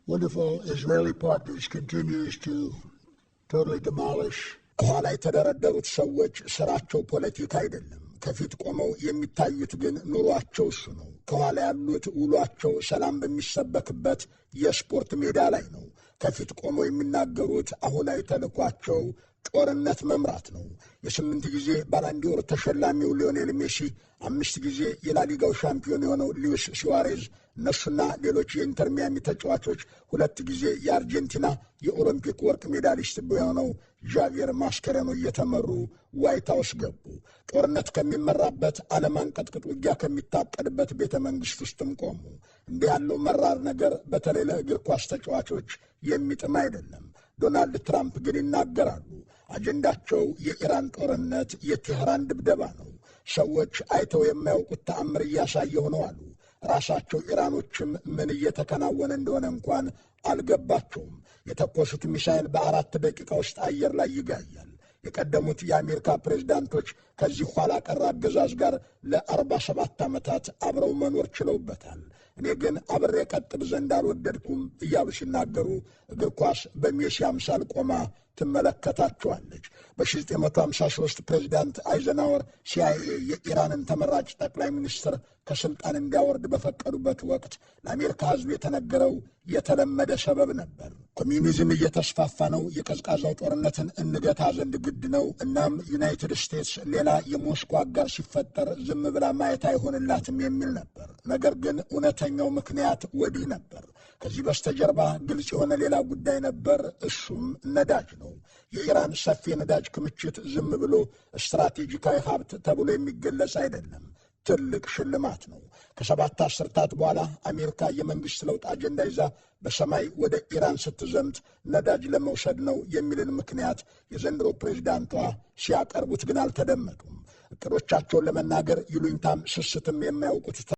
Wonderful Israeli partners continues to totally demolish ከኋላ የተደረደሩት ሰዎች ስራቸው ፖለቲካ አይደለም። ከፊት ቆመው የሚታዩት ግን ኑሯቸው እሱ ነው። ከኋላ ያሉት ውሏቸው ሰላም በሚሰበክበት የስፖርት ሜዳ ላይ ነው። ከፊት ቆመው የሚናገሩት አሁናዊ ተልዕኳቸው ጦርነት መምራት ነው። የስምንት ጊዜ ባላንዲዮር ተሸላሚው ሊዮኔል ሜሲ፣ አምስት ጊዜ የላሊጋው ሻምፒዮን የሆነው ሉዊስ ሱዋሬዝ፣ እነሱና ሌሎች የኢንተር ሚያሚ ተጫዋቾች፣ ሁለት ጊዜ የአርጀንቲና የኦሎምፒክ ወርቅ ሜዳሊስት በሆነው ዣቪየር ማስከረኖ እየተመሩ ዋይት ሀውስ ገቡ። ጦርነት ከሚመራበት፣ ዓለም አንቀጥቅጥ ውጊያ ከሚታቀድበት ቤተ መንግሥት ውስጥም ቆሙ። እንዲህ ያለው መራር ነገር በተለይ ለእግር ኳስ ተጫዋቾች የሚጥም አይደለም። ዶናልድ ትራምፕ ግን ይናገራሉ። አጀንዳቸው የኢራን ጦርነት፣ የቴህራን ድብደባ ነው። ሰዎች አይተው የማያውቁት ተአምር እያሳየሁ ነው አሉ። ራሳቸው ኢራኖችም ምን እየተከናወነ እንደሆነ እንኳን አልገባቸውም። የተኮሱት ሚሳይል በ4 ደቂቃ ውስጥ አየር ላይ ይጋያል። የቀደሙት የአሜሪካ ፕሬዝዳንቶች ከዚህ ኋላ ቀር አገዛዝ ጋር ለ47 ዓመታት አብረው መኖር ችለውበታል። እኔ ግን አብሬ ቀጥል ዘንድ አልወደድኩም እያሉ ሲናገሩ እግር ኳስ በሜሲ አምሳል ቆማ ትመለከታቸዋለች። በ1953 ፕሬዚዳንት አይዘንሃወር ሲአይኤ የኢራንን ተመራጭ ጠቅላይ ሚኒስትር ከስልጣን እንዲያወርድ በፈቀዱበት ወቅት ለአሜሪካ ሕዝብ የተነገረው የተለመደ ሰበብ ነበር። ኮሚኒዝም እየተስፋፋ ነው፣ የቀዝቃዛው ጦርነትን እንገታ ዘንድ ግድ ነው። እናም ዩናይትድ ስቴትስ ሌላ የሞስኮ አጋር ሲፈጠር ዝም ብላ ማየት አይሆንላትም የሚል ነበር። ነገር ግን እውነተኛው ምክንያት ወዲህ ነበር። ከዚህ በስተጀርባ ግልጽ የሆነ ሌላ ጉዳይ ነበር። እሱም ነዳጅ ነው። የኢራን ሰፊ የነዳጅ ክምችት ዝም ብሎ ስትራቴጂካዊ ሀብት ተብሎ የሚገለጽ አይደለም። ትልቅ ሽልማት ነው። ከ7 አስርታት በኋላ አሜሪካ የመንግስት ለውጥ አጀንዳ ይዛ በሰማይ ወደ ኢራን ስትዘምት ነዳጅ ለመውሰድ ነው የሚልን ምክንያት የዘንድሮ ፕሬዚዳንቷ ሲያቀርቡት ግን አልተደመጡም። እቅዶቻቸውን ለመናገር ይሉኝታም ስስትም የማያውቁት